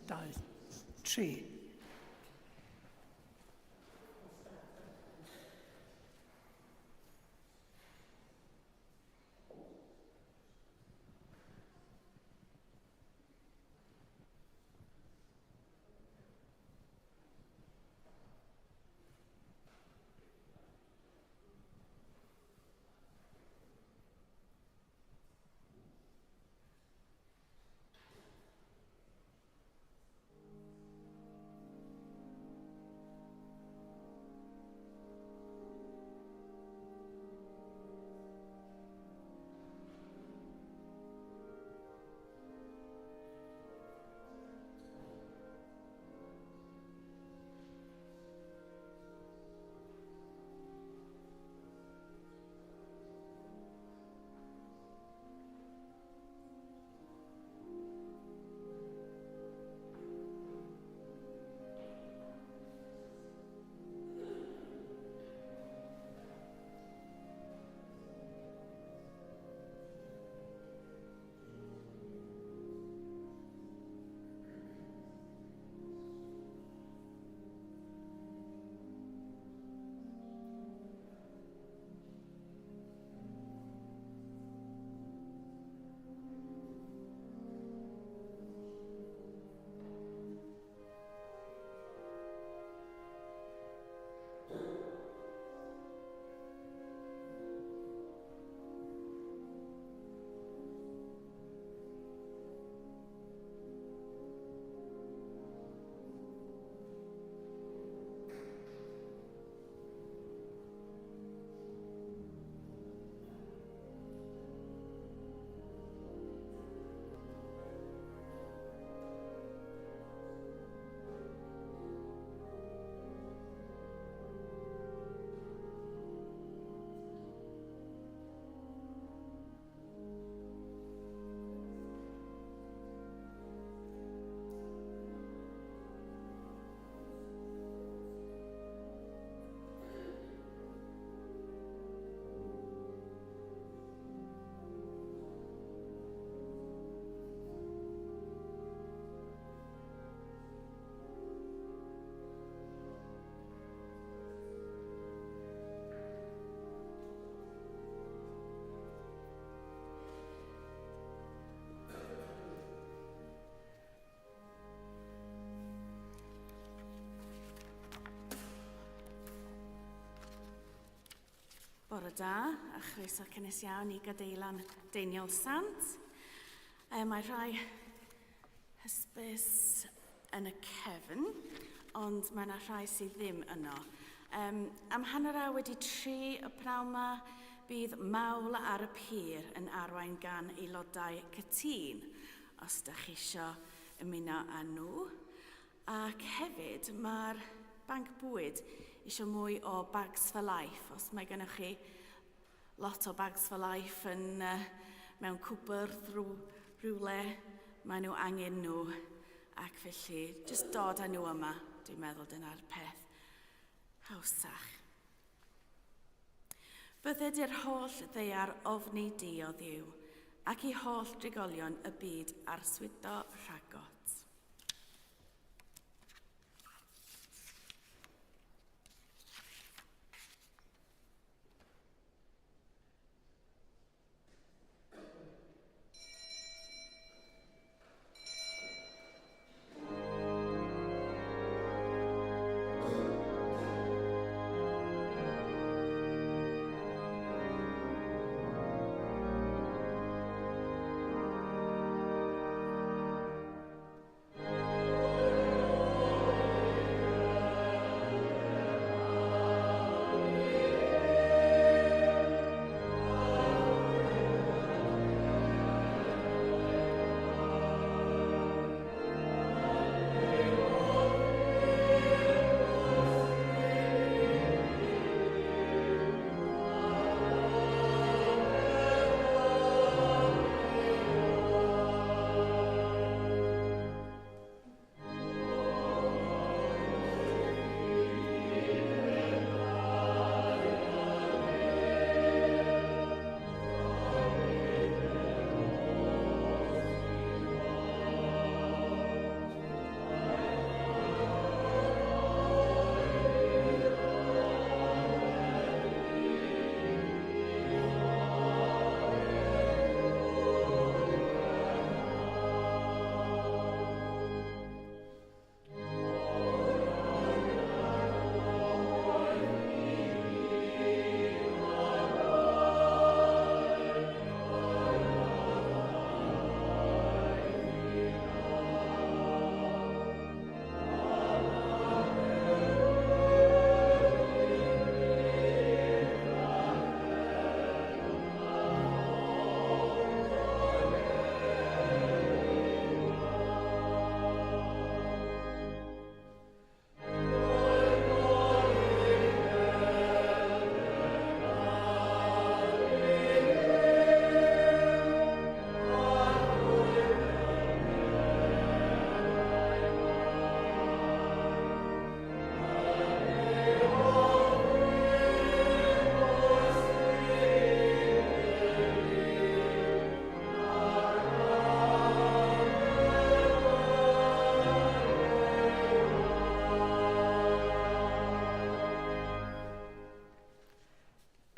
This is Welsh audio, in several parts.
2, 3. Bore da, a chroeso cynnes iawn i Gadeilan Deiniol Sant. E, mae rhai hysbys yn y cefn, ond mae yna rhai sydd ddim yno. Um, am 3:30 y pnawn yma, bydd mawl ar y pier yn arwain gan aelodau cytûn, os da chi isio ymuno â nhw. Ac hefyd, mae'r banc bwyd eisiau mwy o bags for life. Os mae gennych chi lot o bags for life yn, uh, mewn cwpwrdd rhyw, rhywle, maen nhw angen nhw. Ac felly, jyst dod â nhw yma, dwi'n meddwl dyna'r peth hawsach. Bydded i'r holl ddaear ofni di, o Dduw, ac i holl drigolion y byd arswydo rhagot.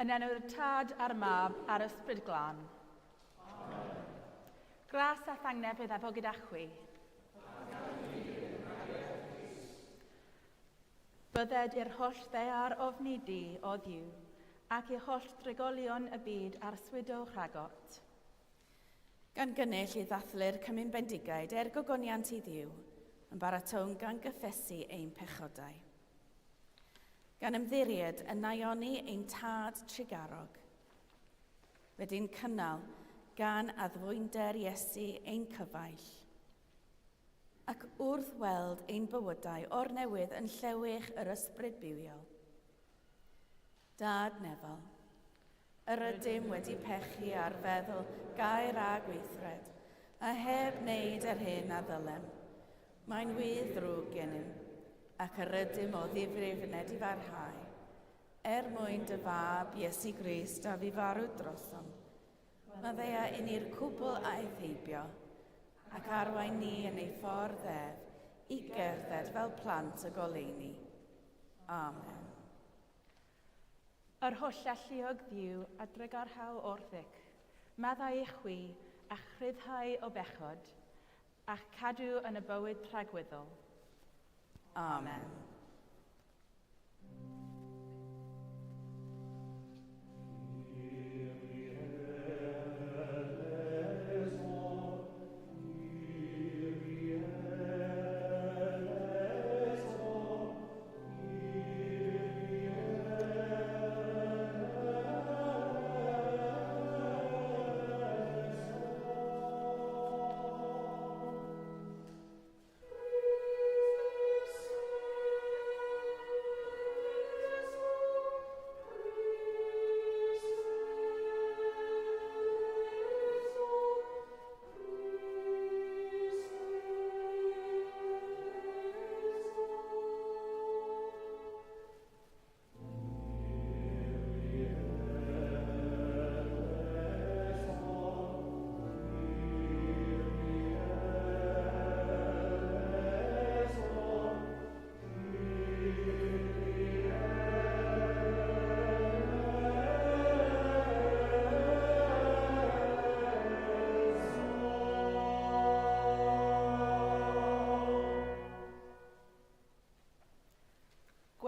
Yn enw'r Tad a'r Mab a'r Ysbryd Glân. Amen. Gras a thangnefedd a fo gyda chwi. Bydded i'r holl ddaear ofni di, o Dduw, ac i holl drigolion y byd arswydo rhagot. Gan gynnull i ddathlu'r Cymun Bendigaid er gogoniant i Dduw, yn baratown gan gyffesu ein pechodau. Gan ymddiried yn naioni ein Tad trugarog. Wedi'n cynnal gan addfwynder Iesu ein cyfaill. Ac wrth weld ein bywydau o'r newydd yn llewych yr ysbryd bywiol. Dad nefol, yr ydym wedi pechu ar feddwl, gair a gweithred, a heb wneud yr hyn a ddylem. Mae'n wir ddrwg gennym, ac yr ydym o ddifrif yn edifarhau, er mwyn dy fab Iesu Grist a fu farw drosom. Maddea inni'r cwbl aeth heibio, ac arwain ni yn ei ffordd ef i gerdded fel plant y goleuni. Amen. Yr holl alluog Dduw a drugarhau wrthych, maddau i chwi, a'ch rhyddhau o bechod, a'ch cadw yn y bywyd tragwyddol. Amen.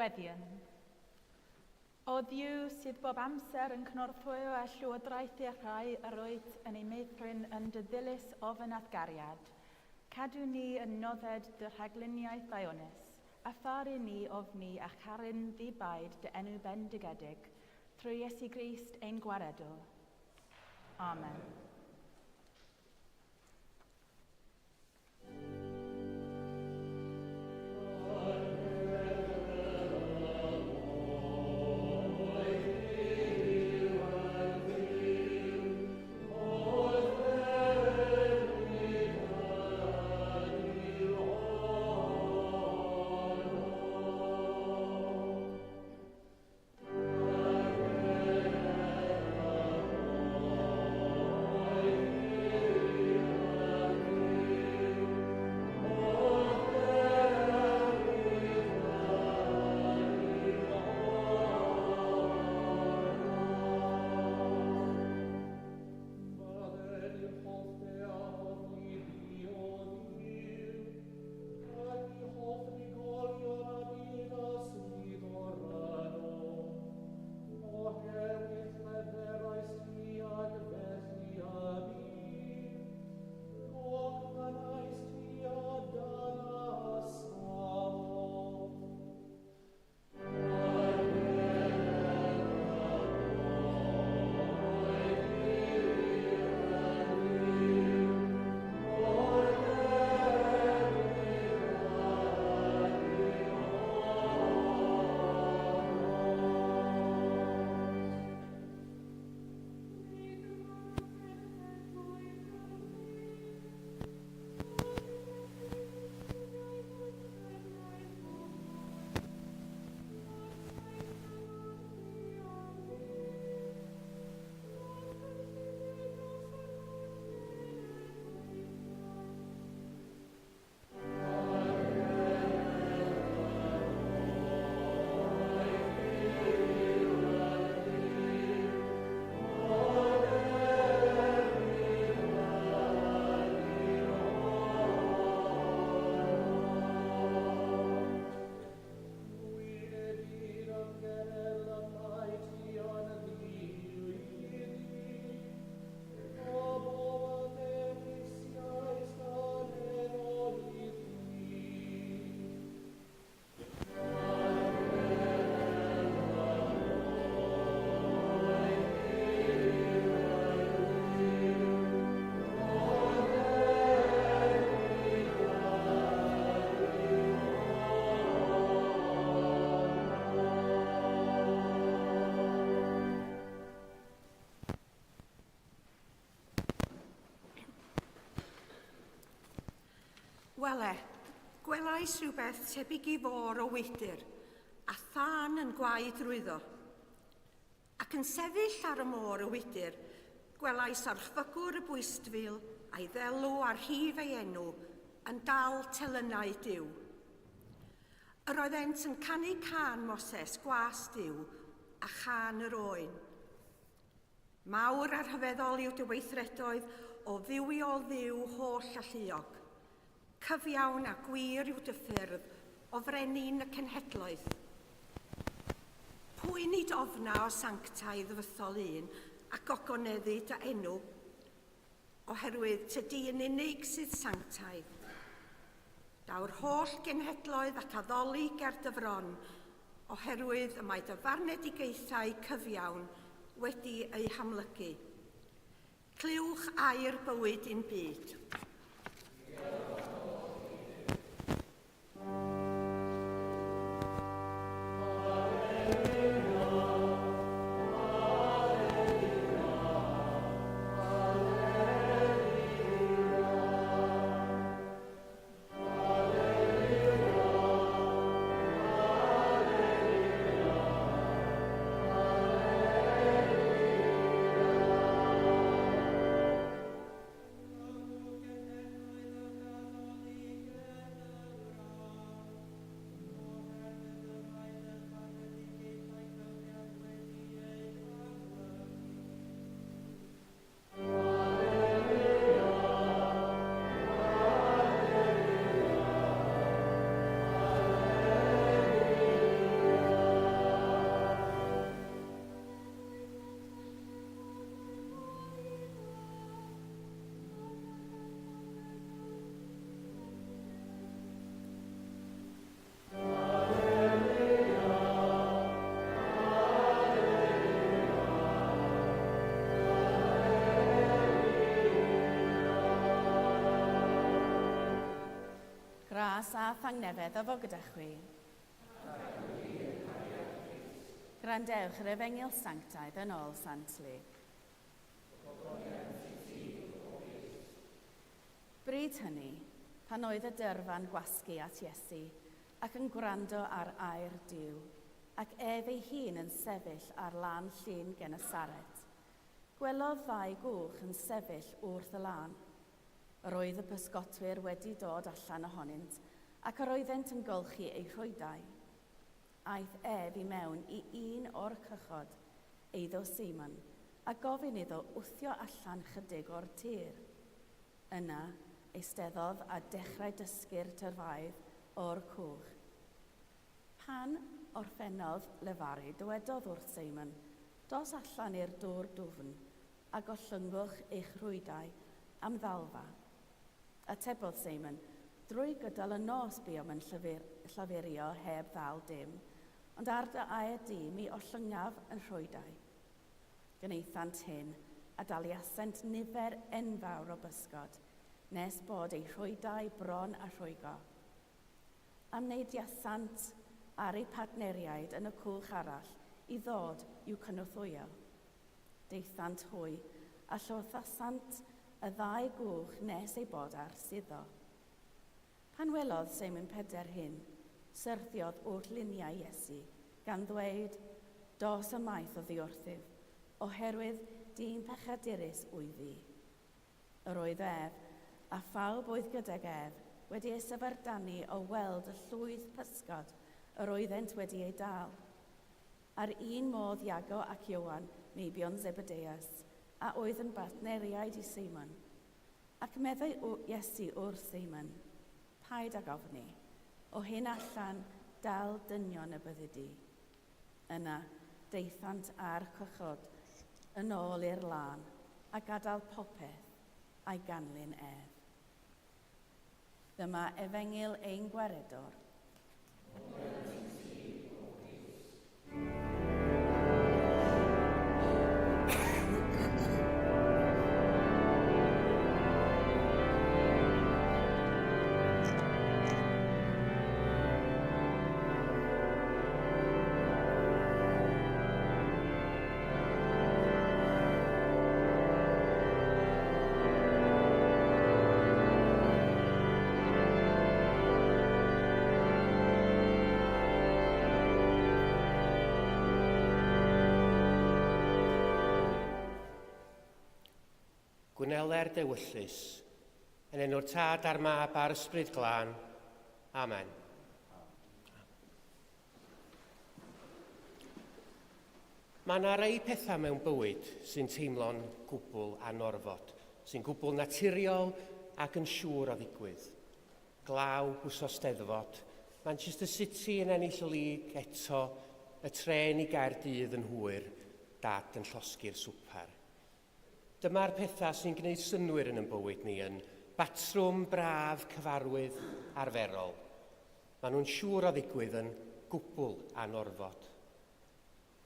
Gweddion. O Dduw sydd bob amser yn cynorthwyo a llywodraethu'r rhai yr wyt yn eu meithrin yn dy ddilys ofn a'th gariad, cadw ni yn nodded dy rhagluniaeth ddaionus, a pharu ni ofni a charu'n ddi-baid dy enw bendigedig, trwy Iesu Grist ein Gwaredwr. Amen. Wele, gwelais rhywbeth tebyg i fôr o wydr, a thân yn gwau drwyddo. Ac yn sefyll ar y môr o wydr, gwelais orchfygwr y bwystfil a'i ddelw a rhif ei enw yn dal telynau Duw. Yr oeddent yn canu cân Moses, gwas Duw, a chân yr oen. Mawr a rhyfeddol yw dy weithredoedd o dduwiol Dduw holl alluog. Cyfiawn a gwir yw dy ffyrdd o frenin y cenhedloedd. Pwy nid ofna o sanctaidd fythol un a gogoneddu dy enw? Oherwydd tydi yn unig sydd sanctaidd. Daw'r holl genhedloedd ac addoli ger dy fron, oherwydd y mae dy farnedigaethau cyfiawn wedi eu hamlygu. Clywch air bywyd un byd. Gras a thangnefedd a fo gyda chwi. Gwrandewch yr Efengyl Sanctaidd yn ôl Sant Luc. Bryd hynny, pan oedd y dyrfa'n gwasgu at Iesu ac yn gwrando ar air Duw, ac ef ei hun yn sefyll ar lan llyn Genesaret, gwelodd ddau gwch yn sefyll wrth y lan. Yr oedd y pysgotwyr wedi dod allan ohonynt, ac yr oeddent yn golchi eu rhwydau. Aeth ef i mewn i un o'r cychod, eiddo Seimon, a gofyn iddo wthio allan chydig o'r tir. Yna, eisteddodd a dechrau dysgu'r tyrfaoedd o'r cwch. Pan orffennodd lefaru, dywedodd wrth Seimon, Dos allan i'r dŵr dwfn, a gollyngwch eich rhwydau am ddalfa. Atebodd Seimon, Drwy gydol y nos buom yn llafurio heb ddal dim, ond ar dy air di mi ollyngaf yn rhwydau. Gwnaethant hyn, a daliasent nifer enfawr o bysgod, nes bod eu rhwydau bron â rhwygo. Amneidiasant ar eu partneriaid yn y cwch arall i ddod i'w cynorthwyo. Daethant hwy, a llwythasant y ddau gwch nes eu bod ar suddo. Pan welodd Seimon Pedr hyn, syrthiodd wrth liniau Iesu, gan ddweud, Dos ymaith oddi wrthyf, oherwydd dyn pechadurus wyf fi. Yr oedd ef, a phawb oedd gydag ef, wedi eu syfrdanu o weld y llwyth pysgod yr oeddent wedi eu dal. A'r un modd Iago ac Ioan, meibion Zebedeus, a oedd yn bartneriaid i Seimon. Ac meddai Iesu wrth Seimon, Paid ag ofni, o hyn allan dal dynion y byddi di. Yna, daethant â'r cychod yn ôl i'r lân, a gadael popeth a'i ganlyn ef. Dyma efengyl ein Gwaredwr. Gwneler d'ewyllys. Yn enw'r Tad a'r Mab a'r Ysbryd Glân. Amen. Mae yna rai pethau mewn bywyd sy'n teimlo'n gwbl anorfod, sy'n gwbl naturiol ac yn siŵr o ddigwydd. Glaw, wsos Steddfod, Manchester City yn ennill y lig eto, y trên i Gaerdydd yn hwyr, Dad yn llosgi'r swper. Dyma'r pethau sy'n gwneud synnwyr yn ein bywyd ni yn batrwm braf, cyfarwydd, arferol. Maen nhw'n siŵr o ddigwydd yn gwbl anorfod.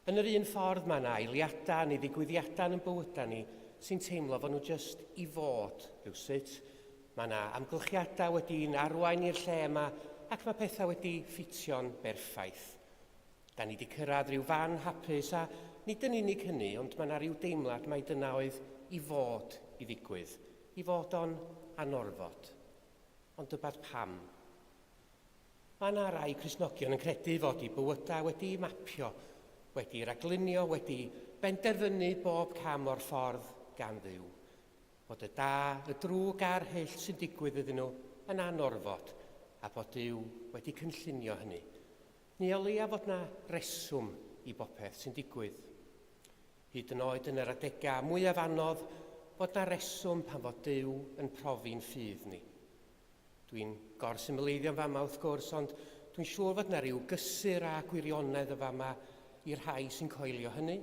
Yn yr un ffordd, mae yna eiliadau neu ddigwyddiadau yn ein bywydau ni sy'n teimlo fod nhw jyst i fod, rhywsut. Mae yna amgylchiadau wedi'n arwain i'r lle yma ac mae pethau wedi ffitio'n berffaith. Da ni wedi cyrraedd rhyw fan hapus a nid yn unig hynny, ond mae yna rhyw deimlad mai dyna oedd i fod i ddigwydd, i fod o'n anorfod. Ond tybed pam? Mae yna rai Cristnogion yn credu fod eu bywydau wedi'u mapio, wedi'u raglunio, wedi benderfynu bob cam o'r ffordd gan Dduw. Bod y da, y drwg a'r hyll sy'n digwydd iddyn nhw yn anorfod, a bod Duw wedi cynllunio hynny. Neu o leia fod 'na reswm i bopeth sy'n digwydd. Hyd yn oed yn yr adegau mwyaf anodd, fod 'na reswm pan fod Duw yn profi'n ffydd ni. Dwi'n gor-symleiddio'n fama wrth gwrs, ond dwi'n siŵr fod 'na ryw gysur a gwirionedd yn fama i'r rhai sy'n coelio hynny.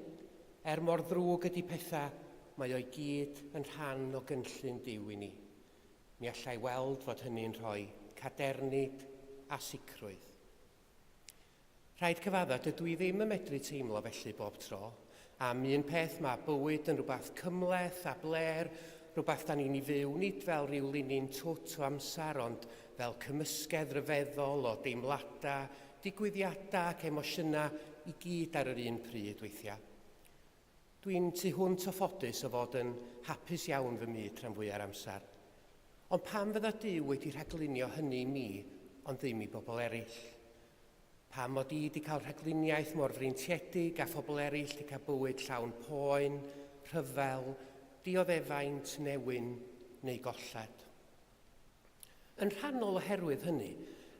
Er mor ddrwg ydy pethau, mae o i gyd yn rhan o gynllun Duw i ni. Mi allai weld fod hynny'n rhoi cadernid a sicrwydd. Rhaid cyfadda, dydw i ddim yn medru teimlo felly bob tro. Am un peth, mae bywyd yn rhywbeth cymhleth a blêr, rhywbeth da ni'n ei fyw nid fel rhyw linyn twt o amser, ond fel cymysgedd ryfeddol o deimladau, digwyddiadau ac emosiynau i gyd ar yr un pryd weithiau. Dwi'n tu hwnt o ffodus o fod yn hapus iawn fy myd rhan fwya'r amser. Ond pam fydda Duw wedi rhaglunio hynny i mi ond ddim i bobl eraill? Pam mod i 'di cael rhagluniaeth mor freintiedig a phobl eraill 'di cael bywyd llawn poen, rhyfel, dioddefaint, newyn neu golled? Yn rhannol oherwydd hynny,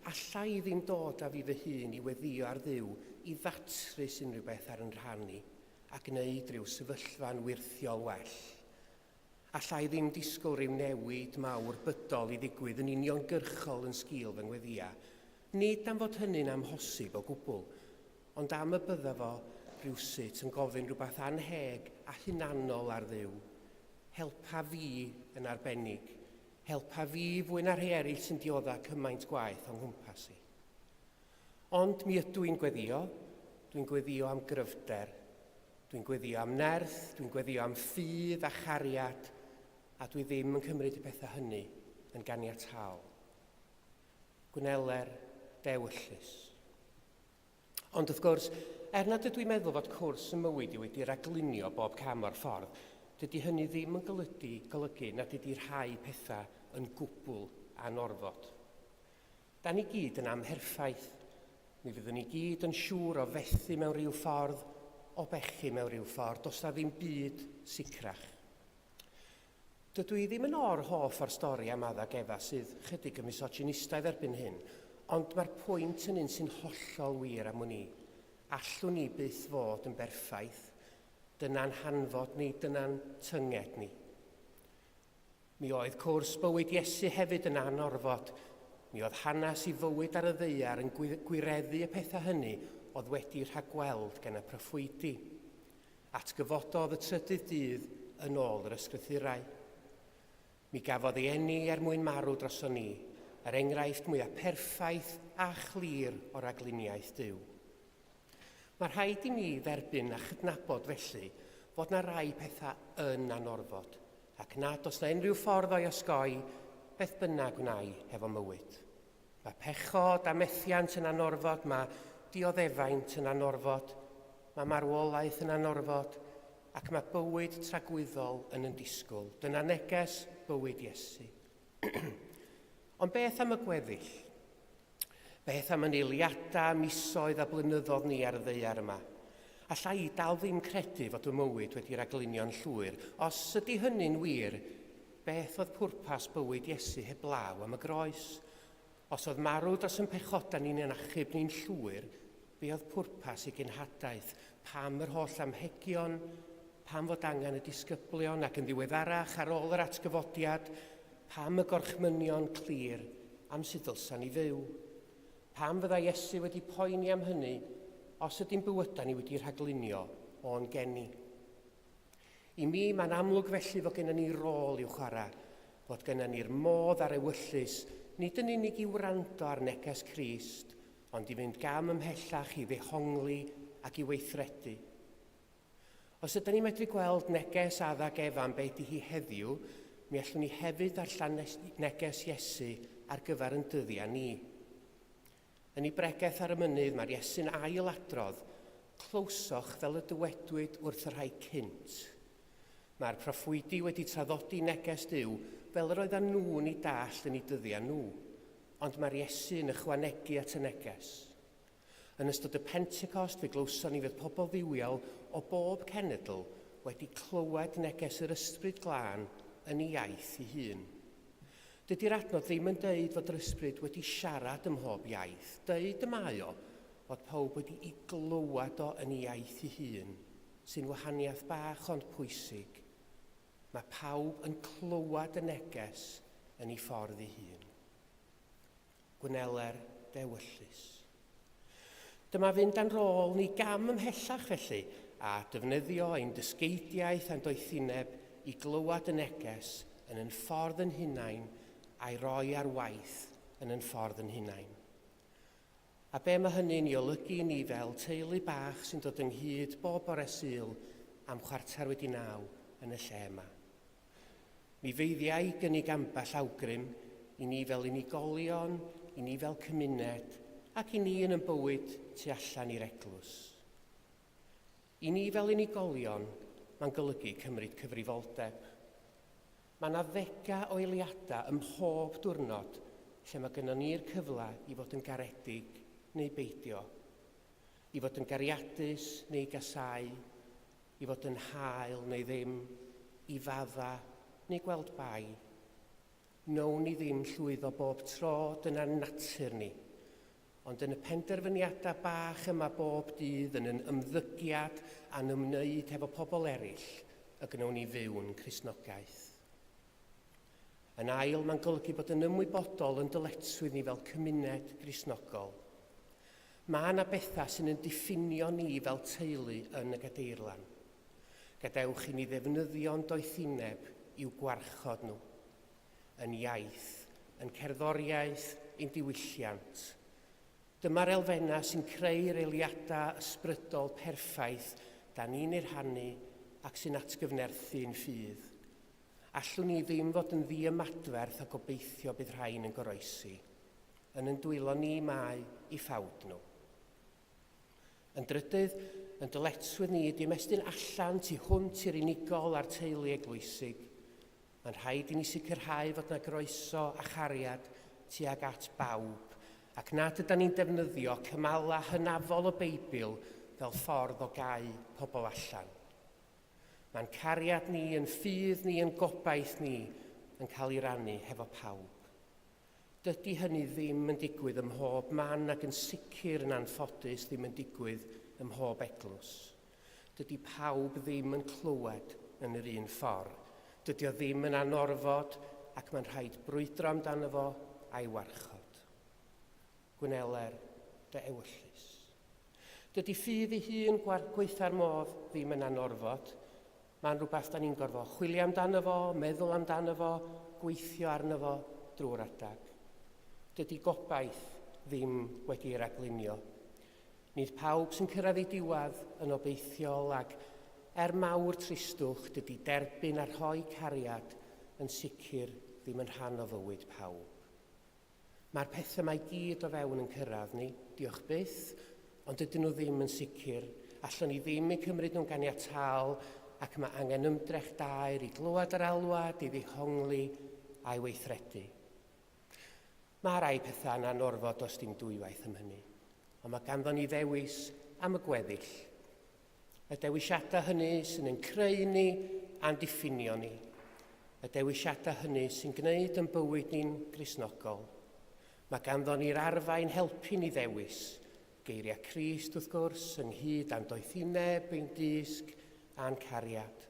alla i ddim dod â fi fy hun i weddïo ar Dduw i ddatrys unrhyw beth ar 'yn rhan i a gwneud rhyw sefyllfa'n wyrthiol well. Alla i ddim disgwyl rhyw newid mawr bydol i ddigwydd yn uniongyrchol yn sgîl fy ngweddïau. Nid am fod hynny'n amhosib o gwbl, ond am y bydda fo rywsut yn gofyn rhywbeth annheg a hunanol ar Dduw. Helpa fi yn arbennig. Helpa fi fwy na rhai eraill sy'n diodda cymaint gwaeth o nghwmpas i. Ond mi ydw i'n gweddio, dwi'n gweddio am gryfder, dwi'n gweddio am nerth, dwi'n gweddio am ffydd a chariad, a dwi ddim yn cymryd y pethau hynny yn ganiataol. Gwneler dewyllys. Ond wrth gwrs, er nad ydw i'n meddwl fod cwrs y mywyd i wedi raglunio bob cam o'r ffordd, dydy hynny ddim yn golygu, golygu nad ydy rhai pethau yn gwbl anorfod. Da ni gyd yn amherffaith. Mi fyddwn ni gyd yn siŵr o fethu mewn rhyw ffordd, o bechu mewn rhyw ffordd. Does na ddim byd sicrach. Dydw i ddim yn or-hoff o'r stori am Adda ac Efa sydd chydig yn misogynistaidd erbyn hyn, ond mae'r pwynt yn un sy'n hollol wir am wn i. Allwn ni byth fod yn berffaith. Dyna'n hanfod ni, dyna'n tynged ni. Mi oedd cwrs bywyd Iesu hefyd yn anorfod. Mi oedd hanes i fywyd ar y ddaear yn gwireddu y pethau hynny oedd wedi rhagweld gan y proffwydi. Atgyfododd y trydydd dydd yn ôl yr ysgrythurau. Mi gafodd ei eni er mwyn marw droson ni, yr enghraifft mwyaf perffaith a chlir o ragluniaeth Duw. Mae rhaid i mi dderbyn a chydnabod felly fod 'na rai pethau yn anorfod, ac nad oes 'na unrhyw ffordd o'i osgoi, beth bynnag wnai hefo mywyd. Mae pechod a methiant yn anorfod, mae dioddefaint yn anorfod, mae marwolaeth yn anorfod, ac mae bywyd tragwyddol yn yn disgwyl. Dyna neges bywyd Iesu. Ond beth am y gweddill? Beth am yn eiliadau, misoedd a blynyddoedd ni ar y ddaear yma? Alla i dal ddim credu fod fy mywyd wedi raglunio'n llwyr. Os ydy hynny'n wir, Beth oedd pwrpas bywyd Iesu heblaw am y groes? Os oedd marw dros yn pechodau ni'n ein achub ni'n llwyr, be oedd pwrpas ei genhadaeth? Pam yr holl amhegion? Pam fod angen y disgyblion ac yn ddiweddarach ar ôl yr atgyfodiad? Pam y gorchmynion clir am sut ddylsan ni fyw? Pam fyddai Iesu wedi poeni am hynny os ydy'n bywydau ni wedi rhaglunio o'n geni? I mi, mae'n amlwg felly fod gennym ni rôl i'w chwarae, fod gennym ni'r modd a'r ewyllys, nid yn unig i wrando ar neges Crist, ond i fynd gam ymhellach i ddehongli ac i weithredu. Os ydyn ni'n medru gweld neges Adda ac Efa am be ydy hi heddiw, mi allwn ni hefyd ddarllen neges Iesu ar gyfer yn dyddiau ni. Yn ei bregeth ar y mynydd, mae'r Iesu'n ail adrodd, Clywsoch fel y dywedwyd wrth y rhai cynt. Mae'r proffwydi wedi traddodi neges Duw fel yr oeddan nhw'n ei dallt yn eu dyddiau nhw, ond mae'r Iesu yn ychwanegu at y neges. Yn ystod y Pentecost fe glywson ni fod pobl dduwiol o bob cenedl wedi clywed neges yr Ysbryd Glân yn ei iaith ei hun. Dydy'r adnod ddim yn deud fod yr Ysbryd wedi siarad ym mhob iaith. Deud y mae o fod pawb wedi'i glywed o yn ei iaith ei hun, sy'n wahaniaeth bach ond pwysig. Mae pawb yn clywed y neges yn ei ffordd ei hun. Gwneler dewyllys. Dyma fynd â'n rôl ni gam ymhellach felly, a defnyddio ein dysgeidiaeth a'n doethineb i glywed y neges yn yn ffordd yn hunain a'i roi ar waith yn yn ffordd yn hunain. A be mae hynny'n ei olygu i ni fel teulu bach sy'n dod ynghyd bob bore Sul am 9:15 yn y lle yma? Mi feiddiai gynnig ambell awgrym i ni fel unigolion, i ni fel cymuned, ac i ni yn yn bywyd tu allan i'r eglwys. I ni fel unigolion, mae'n golygu cymryd cyfrifoldeb. Mae yna ddegau o eiliadau ym mhob diwrnod lle mae gynnon ni'r cyfle i fod yn garedig neu beidio, i fod yn gariadus neu gasáu, i fod yn hael neu ddim, i fadda neu gweld bai. Wnawn ni ddim llwyddo bob tro, dyna'n natur ni. Ond yn y penderfyniadau bach yma bob dydd, yn yn ymddygiad a'n ymwneud hefo pobl eraill, y gnawn ni fyw'n Cristnogaeth. Yn ail, mae'n golygu bod yn ymwybodol yn dyletswydd ni fel cymuned Gristnogol. Mae yna bethau sy'n yn diffinio ni fel teulu yn y gadeirlan. Gadewch i ni ddefnyddio'n doethineb i'w gwarchod nhw. Yn iaith, yn cerddoriaeth, ein diwylliant. Dyma'r elfennau sy'n creu'r eiliadau ysbrydol perffaith da ni'n eu rhannu ac sy'n atgyfnerthu'n ffydd. Allwn ni ddim fod yn ddiymadferth a gobeithio bydd rhain yn goroesi. Yn yn dwylo ni mae i ffawd nhw. Yn drydydd, yn dyletswydd ni ydy ymestyn allan tu hwnt i'r unigol a'r teulu eglwysig. Mae'n rhaid i ni sicrhau fod na groeso a chariad tuag at bawb, ac nad ydan ni'n defnyddio cymalau hynafol y Beibl fel ffordd o gau pobl allan. Mae'n cariad ni, yn ffydd ni, yn gobaith ni yn cael ei rannu hefo pawb. Dydy hynny ddim yn digwydd ym mhob man ac yn sicr yn anffodus ddim yn digwydd ym mhob eglwys. Dydy pawb ddim yn clywed yn yr un ffordd. Dydy o ddim yn anorfod ac mae'n rhaid brwydro amdano fo a'i warchod. Gwneler dy ewyllys. Dydy ffydd ei hun, gwaetha'r modd, ddim yn anorfod. Mae'n rhywbeth da ni'n gorfod chwilio amdano fo, meddwl amdano fo, gweithio arno fo drwy'r adag. Dydy gobaith ddim wedi ei raglunio. Nid pawb sy'n cyrraedd ei diwedd yn obeithiol ac er mawr tristwch, dydy derbyn a rhoi cariad yn sicr ddim yn rhan o fywyd pawb. Mae'r pethau 'ma i gyd o fewn yn cyrraedd ni, diolch byth, ond dydyn nhw ddim yn sicr. Allwn ni ddim eu cymryd nhw'n ganiataol ac mae angen ymdrech daer i glywed yr alwad, i ddehongli a'i weithredu. Mae rai pethau yn anorfod, does dim dwywaith am hynny. Ond mae ganddon ni ddewis am y gweddill. Y dewisiadau hynny sy'n ein creu ni a'n diffinio ni. Y dewisiadau hynny sy'n gwneud yn bywyd ni'n Gristnogol. Mae ganddo ni'r arfau i'n helpu ni ddewis. Geiriau Crist, wrth gwrs, ynghyd â'n doethineb, ein dysg a'n cariad.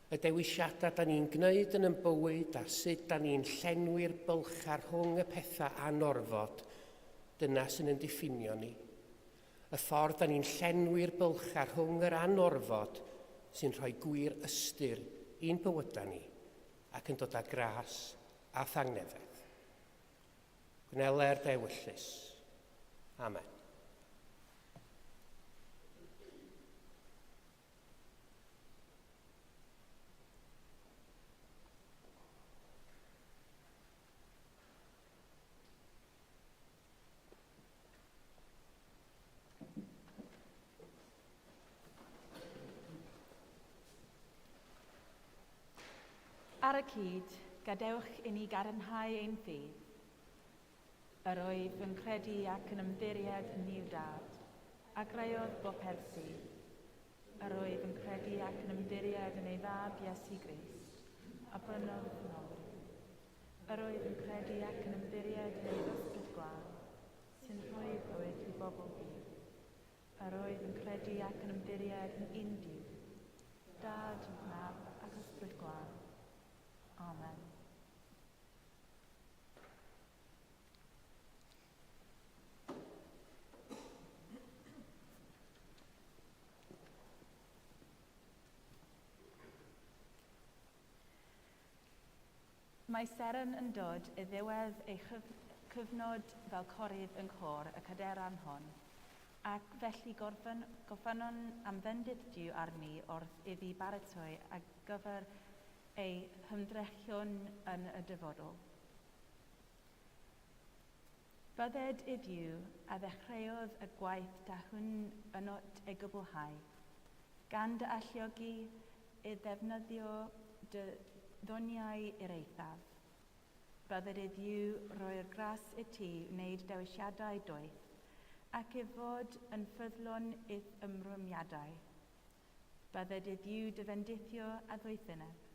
Y dewisiadau da ni'n gwneud yn yn bywyd a sut da ni'n llenwi'r bylchau rhwng y pethau anorfod, dyna sy'n yn diffinio ni. Y ffordd da ni'n llenwi'r bylchau rhwng yr anorfod sy'n rhoi gwir ystyr i'n bywydau ni ac yn dod â gras a thangnefedd. Gwneler dy ewyllys. Amen. Ar y cyd, gadewch i ni gadarnhau ein ffydd. Yr wyf yn credu ac yn ymddiried yn Nuw Dad, a greodd bopeth sydd. Yr wyf yn credu ac yn ymddiried yn ei Fab Iesu Grist, a brynodd ddynolryw. Yr wyf yn credu ac yn ymddiried yn ei Ysbryd Glân, sy'n rhoi bywyd i bobl gyd. Yr wyf yn credu ac yn ymddiried yn un Duw, Dad, Mab ac Ysbryd Glân. Amen. Mae Seren yn dod i ddiwedd ei chyfnod fel corydd yng nghôr y caderan hon, ac felly gofynnwn am fendith Duw arni wrth iddi baratoi ar gyfer ei hymdrechion yn y dyfodol. Bydded i Dduw a ddechreuodd y gwaith da hwn ynot ei gwblhau, gan dy alluogi i ddefnyddio dy ddoniau i'r eithaf. Bydded i Dduw roi'r gras i ti wneud dewisiadau doeth, ac i fod yn ffyddlon i'th ymrwymiadau. Bydded i Dduw dy fendithio a ddoethineb,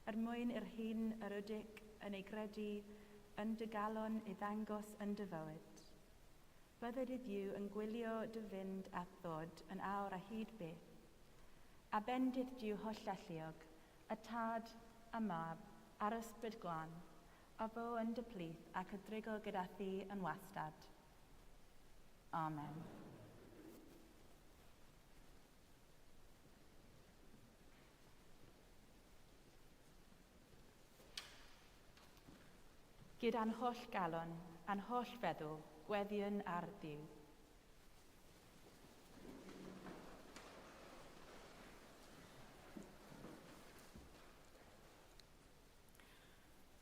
er mwyn i'r hyn yr ydych yn ei gredu yn dy galon ei ddangos yn dy fywyd. Bydded i Dduw yn gwylio dy fynd a'th ddod yn awr a hyd byth. A bendith Duw hollalluog, y Tad, y Mab, a'r Ysbryd Glân, a fo yn dy plith ac a drigo gyda thi yn wastad. Amen. Gyda'n holl galon, a'n holl feddwl, gweddiwn ar Dduw.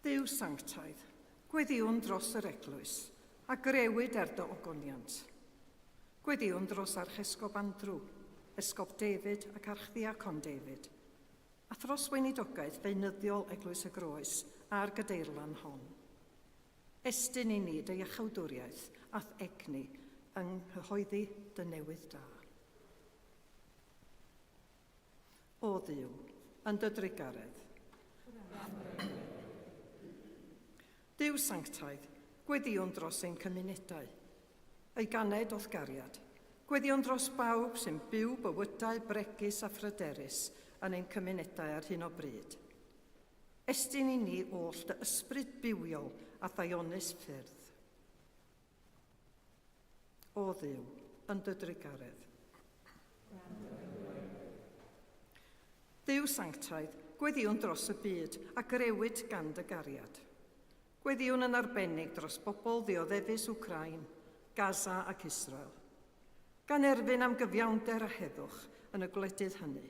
Duw sanctaidd, gweddïwn dros yr Eglwys, a grewyd er dy ogoniant. Gweddïwn dros Archesgob Andrew, Esgob David ac Archddiacon David, a thros weinidogaeth feunyddiol Eglwys y Groes a'r gadeirlan hon. Estyn i ni dy iachawdwriaeth a'th egni yng nghyhoeddi dy newydd da. O Dduw, yn dy drugaredd. Duw sanctaidd, gweddïwn dros ein cymunedau. Ei ganed o'th gariad. Gweddïwn dros bawb sy'n byw bywydau bregus a phryderus yn ein cymunedau ar hyn o bryd. Estyn i ni oll dy ysbryd bywiol a ddaionus ffyrdd. O Dduw, yn dy drugaredd. Dduw sanctaidd, gweddïwn dros y byd a grewyd gan dy gariad. Gweddïwn yn arbennig dros bobl ddioddefus Wcráin, Gaza ac Israel. Gan erfyn am gyfiawnder a heddwch yn y gwledydd hynny.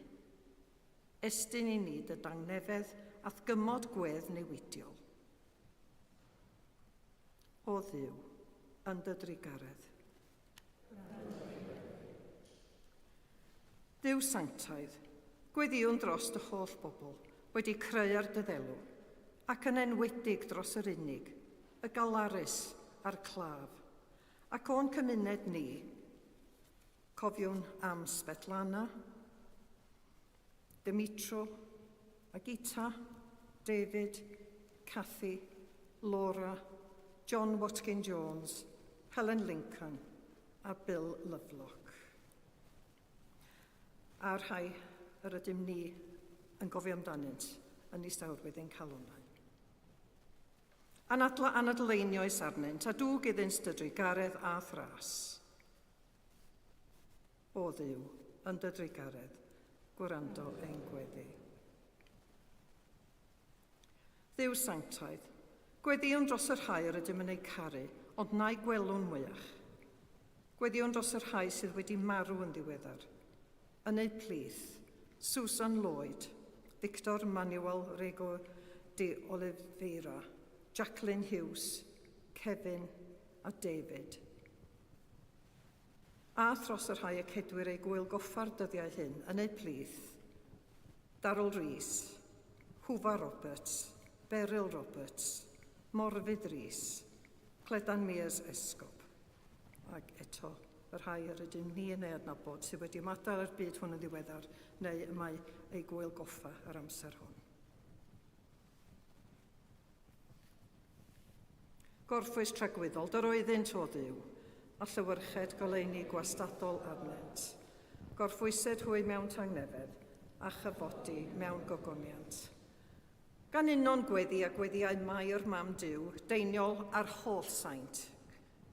Estyn i ni dy dangnefedd a'th gymod gwedd newidiol. O Dduw, yn dy drugaredd. Dduw sanctaidd, gweddïwn dros dy holl bobl wedi creu ar dy ddelw, ac yn enwedig dros yr unig, y galarus a'r claf, ac o'n cymuned ni. Cofiwn am Svetlana, Dimitro a Gita. David, Cathy, Laura, John Watkin Jones, Helen Lincoln a Bill Lovelock. A'r rhai yr ydym ni yn gofio amdanynt yn nistawrwydd ein calonnau. Anadla anadl einioes arnynt, a dwg iddynt dy drugaredd a thras. O Dduw, yn dy drugaredd, gwrando ein gweddi. Dduw sanctaidd, gweddïwn dros y rhai yr ydym yn eu caru, ond na'i gwelwn mwyach. Gweddïwn dros y rhai sydd wedi marw yn ddiweddar. Yn eu plith, Susan Lloyd, Victor Manuel Rego de Oliveira, Jacqueline Hughes, Kevin a David. A thros y rhai y cedwir eu gŵyl goffa'r dyddiau hyn, yn eu plith, Daryl Rees, Hwfa Roberts, Beryl Roberts, Morfydd Rees, Cledan Mears Esgob, ac eto y rhai yr ydym ni yn ei adnabod sydd wedi ymadael â'r byd hwn yn ddiweddar neu y mae eu gŵyl goffa yr amser hwn. Gorffwys tragwyddol, dyr oeddynt o Dduw, a llewyrched goleuni gwastadol arnynt. Gorffwysed hwy mewn tangnefedd, a chyfodi mewn gogoniant. Gan uno'n gweddi a gweddiau Mair Mam Duw, Deiniol a'r holl saint,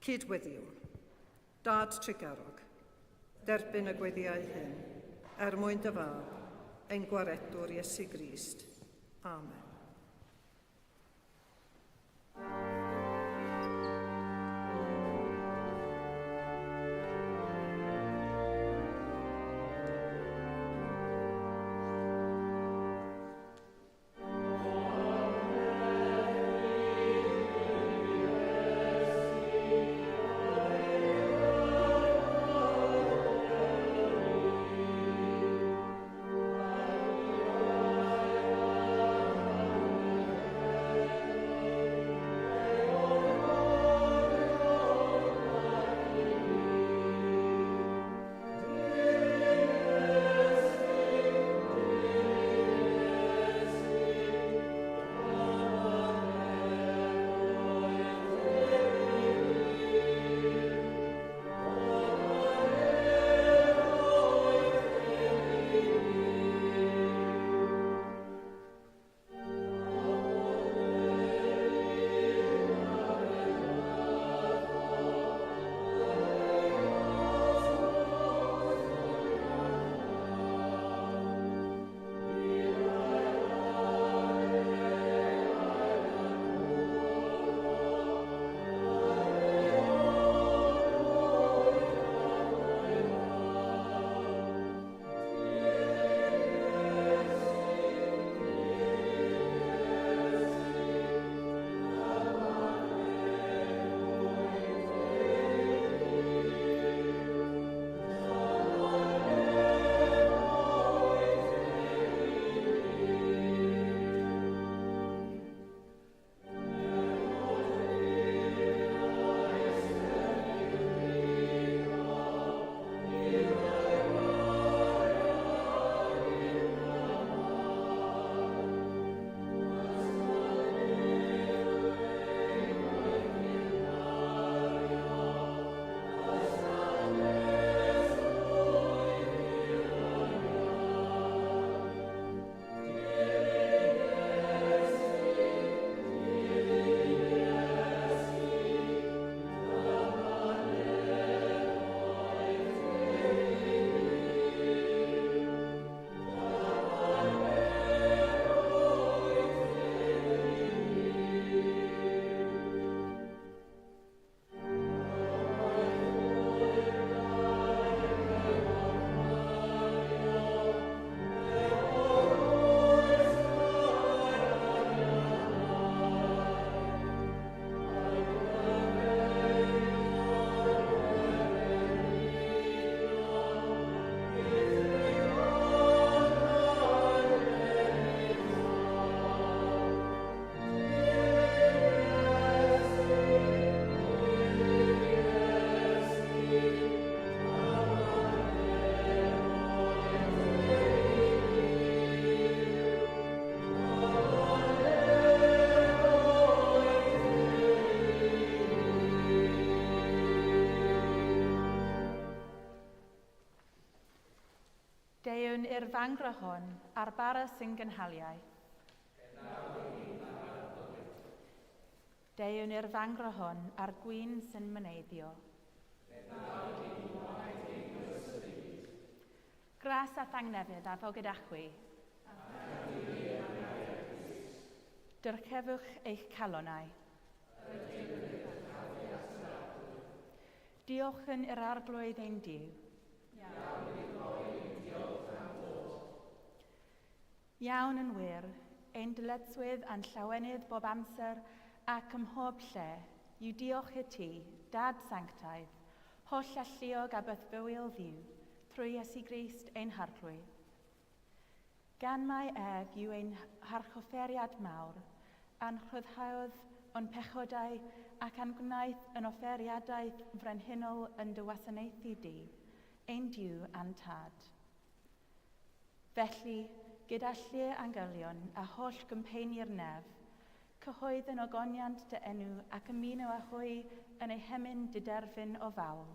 cyd-weddiwn. Dad trugarog, derbyn y gweddiau hyn, er mwyn dy fab, ein gwaredwr Iesu Grist. Amen. fangre hon a'r bara sy'n gynhaliaeth. Deuwn i'r fangre hon a'r gwin sy'n myneiddio. Gras a thangnefydd a fo gyda chwi. Dyrchefwch eich calonau. Diolch yn yr Arglwydd ein Duw. Iawn yn wir, ein dyledswydd a'n llawenydd bob amser ac ym mhob lle, yw diolch i ti, Dad sanctaidd, holl alluog a bythfywiol Dduw, trwy Iesu Grist ein Harglwydd. Gan mai ef yw ein harchofferiad mawr, a'n rhyddhaodd o'n pechodau ac a'n gwnaeth yn offeriadaeth frenhinol yn dy wasanaethu di, ein Duw a'n Tad. Felly, gyda llu angylion a holl gwmpeini'r nef, cyhoedd yn ogoniant dy enw ac ymuno â hwy yn eu hemyn diderfyn o fawl.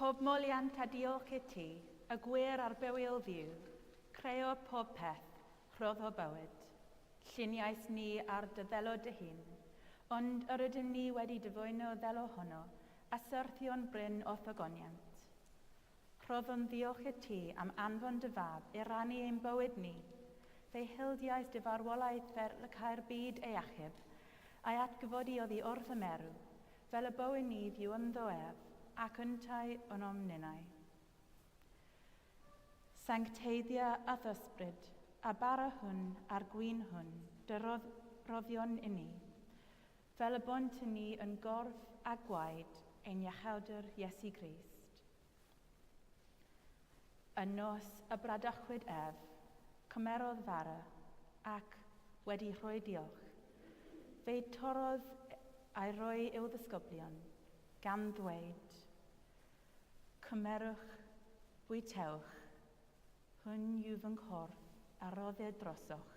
Pob moliant a diolch i ti, y gwir a'r bywiol Dduw, creo pob peth, rhoddo bywyd. Lluniais ni ar dy ddelo dy hun, ond yr ydym ni wedi dyfwyno ddelo honno, a syrthio'n brin o'th ogoniant. Rhoddwn ddiolch i ti am anfon dy fab i rannu ein bywyd ni. Fe hildiais dy farwolaeth fel y câi'r byd ei achub, a'i atgyfodi oddi wrth y merw, fel y bywyn ni fyw ynddo ef, ac yntau ynom ninnau. Sancteiddia a'th ysbryd, a bara hwn a'r gwin hwn, dy roddion inni, fel y bont i ni yn gorff a gwaed ein Iachawdwr Iesu Grist. Y nos y bradychwyd ef, cymerodd fara, ac, wedi rhoi diolch, fe'i torrodd a'i roi i'w ddisgyblion, gan ddweud, Cymerwch, bwytewch, hwn yw fy nghorff a roddir drosoch,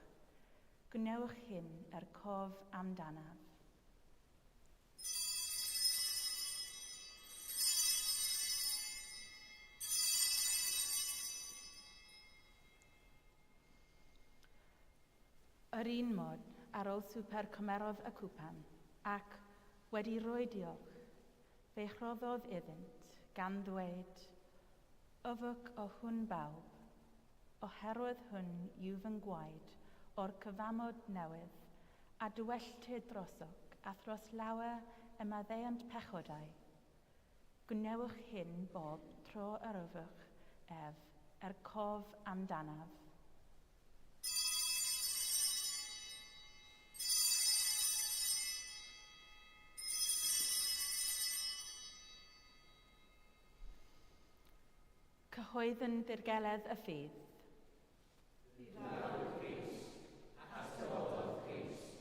gwnewch hyn er cof amdanaf. Yr un modd, ar ôl swper cymerodd y cwpan, ac, wedi rhoi diolch, fe'i rhoddodd iddynt, gan ddweud, Yfwch o hwn bawb, oherwydd hwn yw fy ngwaed o'r cyfamod newydd, a dywelltir drosoch a thros lawer y maddeuant pechodau. Gwnewch hyn bob tro yr yfwch ef, er cof amdanaf. Cyhoeddwn ddirgeledd y ffydd. Bu farw Crist, ac atgyfododd Crist,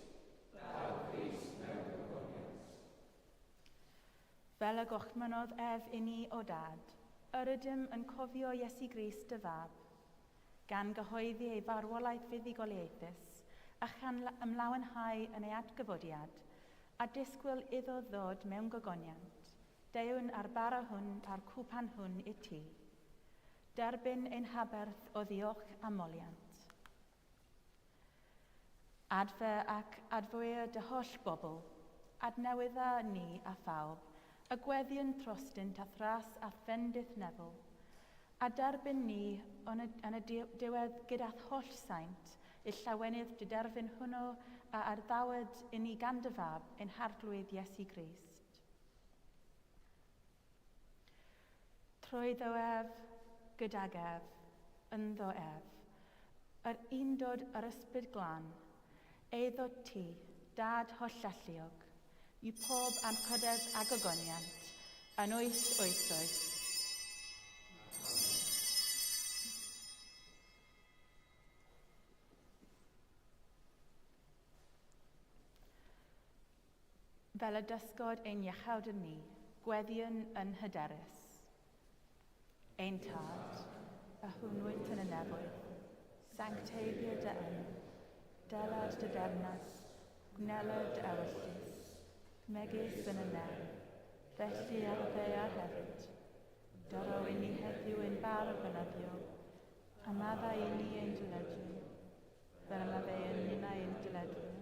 daw Crist mewn gogoniant. Fel y gorchmynnodd ef inni o Dad, yr ydym yn cofio Iesu Grist dy Fab, gan gyhoeddi ei farwolaeth fuddugoliaethus a chan ymlawenhau yn ei atgyfodiad, a disgwyl iddo ddod mewn gogoniant, deuwn â'r bara hwn a'r cwpan hwn i ti. Derbyn ein haberth o ddiolch a moliant. Adfer ac adfywio dy holl bobl, adnewydda ni a phawb, y gweddion trostynt a thras a fendith nefol, a derbyn ni yn y, yn y diwedd gyda'th holl saint, i'r llawenydd diderfyn hwnnw a arddawyd i ni gan dy fab, ein harglwydd Iesu Grist. Trwyddo ef, gydag ef, ynddo ef, yr undod yr ysbryd glân, eiddo ti, dad hollalluog, i pob anrhydedd a gogoniant, yn oes oesoedd. Fel y dysgod ein iechawd yn ni, gweddiwn yn hyderus. Ein Tad, a hwn wyt yn y nefoedd, sancteiddio dy enw, delad dy dernas, gwneled dy ewyllys, megis yn y nef, felly ar y ddaear hefyd. Dyro i ni heddiw ein bara bynyddiol, a maddau i ni ein dyledion, fel y maddeuwn ninnau ein dyledwyr,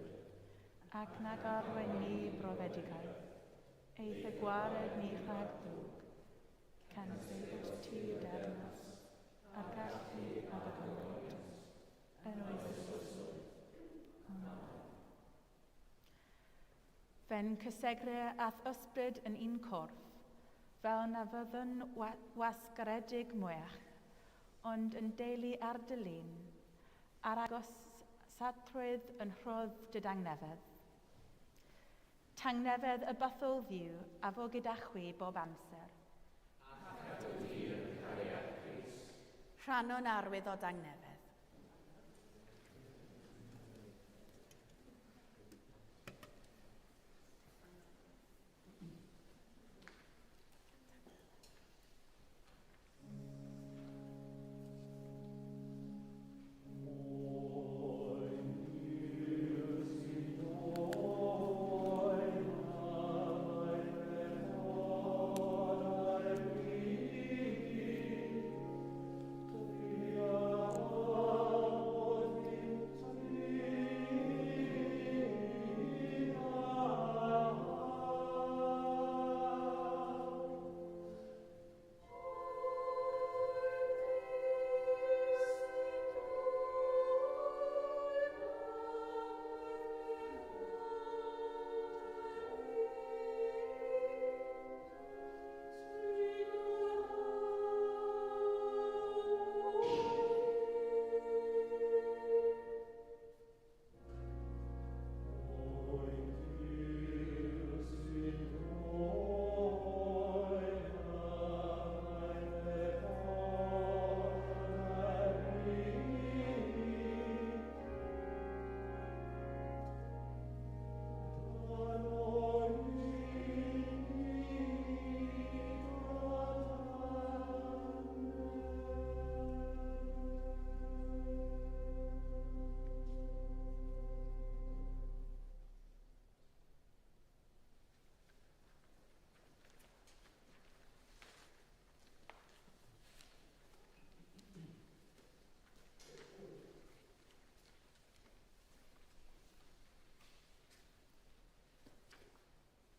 ac nag arwain ni i brofedigaeth, eithr gwared ni rhag ddrwg, canys eiddo ti dernas, a'r gallu a'r gogoniant, yn oes oesoedd. Amen. Fe'n cysegrir a'th ysbryd yn un corff, fel na fyddwn wasgaredig mwyach, ond yn deulu ar dy lun, a'r agosatrwydd yn rhodd dy dangnefedd. Tangnefedd y bythol Dduw a fo gyda chwi bob amser. Ac ato ti yn nghariad Crist. Rhannwn arwydd o dangnefedd.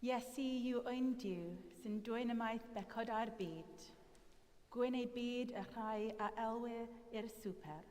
Iesu yw ein Duw sy'n dwyn ymaith bechodau'r byd. Gwyn ei byd y rhai a elwir i'r swper.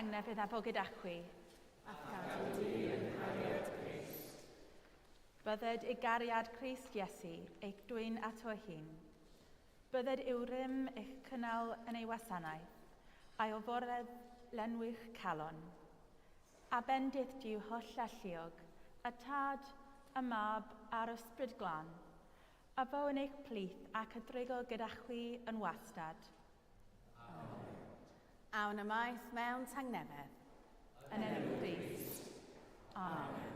tangnefedd a fo gyda chwi. A'th gadw di yng nghariad Crist. Bydded i gariad Crist Iesu eich dwyn ato ei hun. Bydded i'w rym eich cynnal yn ei wasanaeth, a'i oforedd lenwi'ch calon. A bendith Duw holl alluog, y Tad, y Mab a'r Ysbryd Glân, a fo yn eich plith ac a drigo gyda chwi yn wastad. Amen. Awn ymaith mewn tangnefedd. Yn enw Crist. Amen.